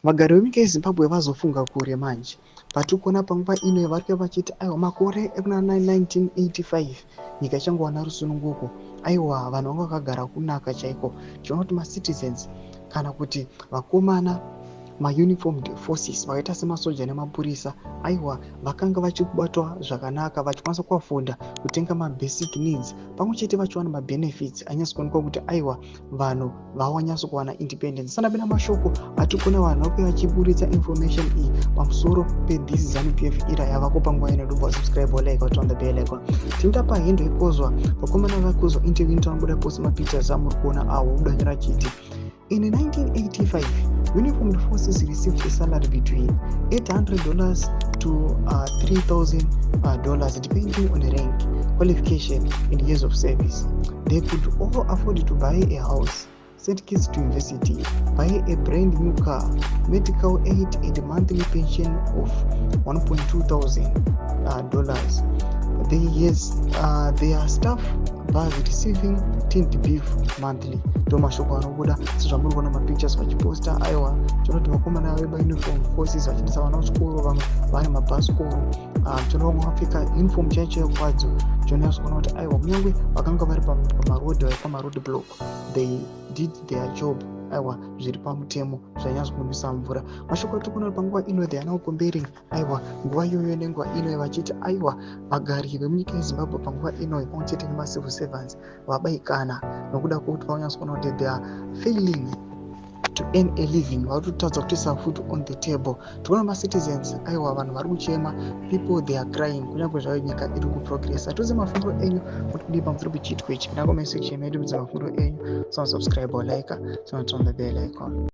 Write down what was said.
Vagari vemunyika yeZimbabwe vazofunga kure manje. Patiri kuona panguva ino vari kuuya vachiti aiwa, makore ekuna 1985 nyika ichangowana rusununguko, aiwa, vanhu vanga vakagara kunaka chaiko. Tichiona kuti macitizens kana kuti vakomana, mauniformed forces vakaita semasoja nemapurisa, aiwa, vakanga vachikubatwa zvakanaka, vachikwanisa kuafforda kutenga mabasic needs pamwe chete vachiwana mabenefits anyatso kuonekwa kuti aiwa, vanhu vawanyatso kuwana independence. Sanapinda mashoko atiri kuona vanhu vakuya vachiburitsa information iyi pamusoro pethis ZANU PF era yavako panguva ino. Dobva subscribe, like, on the bell icon. Tinoita pahendo ikozwa vakomana vakozwa interview, inobuda post mapictures amuri kuona avo budanyora chiti: "In 1985, uniformed forces received a salary between $800 to $3,000, depending on rank, qualification, and years of service. They could all afford to buy a house, send kids to university, buy a brand new car, medical aid, and a monthly pension of 1.2 thousand dollars. Yes, their staff was receiving tinned beef monthly." Ndo mashoko anobuda sezvamuri kuona mapictures vachiposta. Aiwa, tinoti vakomana vemauniform forces vachiendesa vana kuchikoro, vamwe vane mabhasikoro. Tinoona vamwe vakapfeka uniform chaiyo chaiyo kwadzo. Tinonyatso kuona kuti aiwa, kunyange vakanga vari pamarodhi, vari pamaroad block, they did their job, aiwa, zviri pamutemo, zvanyatso kunwisa mvura. Mashoko atiri kuona panguva ino, they are now comparing, aiwa, nguva iyoyo nenguva ino, vachiti aiwa, vagari vemunyika yeZimbabwe panguva ino pamwe chete nemacivil servants vabaikana nokuda kwekuti vanyatso kuona kuti they are failing to earn a living, vari kutotadza kutoisa food on the table. Tikuona macitizens, aiwa, vanhu vari kuchema, people, they are crying, kunyange zvavo nyika iri kuprogressa. Tiudze mafungiro enyu kuti kudii pamusoro pechiitiko ichi. Pinda comment section medu, mudze mafungiro enyu. So subscribe or like, so turn on the bell icon.